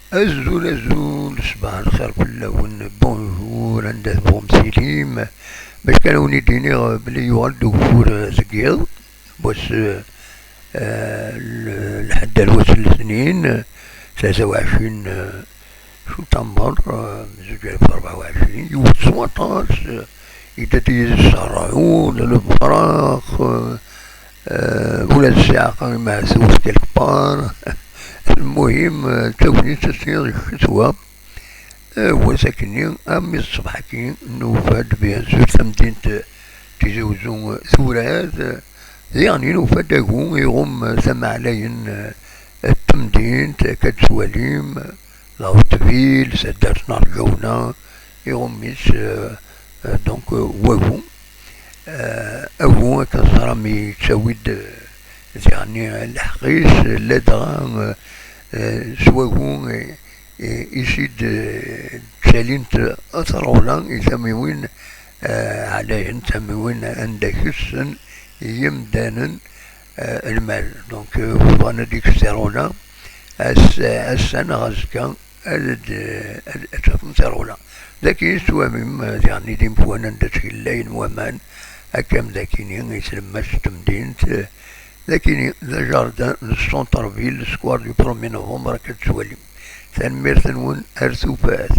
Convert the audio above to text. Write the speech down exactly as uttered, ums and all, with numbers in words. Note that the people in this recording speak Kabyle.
Azul, azul, ṣṣbeḥ lxir fell-awen, bonjour, anda tebɣum tilim. Bac kan ad wen-id-iniɣ belli yuɣal-d ugeffur deg yiḍ, wass, eh, l- lḥedd ar wass n letnin, tlata u ɛecrin, eh, september, eh, zuǧ alaf u rebɛa u ɛecrin, yewwet s waṭas, eh, yedda-d yid-s ṛṛɛud, lefrax, eh, eh, ula d ssiɛqa imeɛtub quelque part. Lmuhim, eh, d tagnit ad tiniḍ yekkes wa. Eh, wass akkenni, armi d ṣṣbeḥ-agi, nufa-d, bien sûr, tamdint, eh, Tizi Uzzu, eh, turad, eh, diɣen nufa-d agu iɣumm, eh, tama ɛlayen, eh, n temdint, akka d-tettwalim, eh, la haute ville, taddart n Rǧawna, iɣumm-itt, eh, eh, donc, eh, wagu. Eh, agu akken teẓram yettawi-d, eh, diɣen lḥeqq-is, ladɣa, eh, eh, s wagu, eh, eh, i s-id, eh, ttalint at rɣula i tamiwin, eh, ɛlayen, tamiwin anda kessen yimdanen, eh, lmal. Donc, eh, bɣan ad d-ikkes tirɣula, ass-, ass-a neɣ azekka, ad d-, ad, ad tafem tirɣula. Dagi yettwamim, eh, diɣen idimpuan anda ttgellayen waman, akka am dakini i tlemmast n temdint, eh, dakini d ajardin n centre-ville, square du premier novembre, akka d-tettwalim. Tanemmirt-nwen, ar tufat.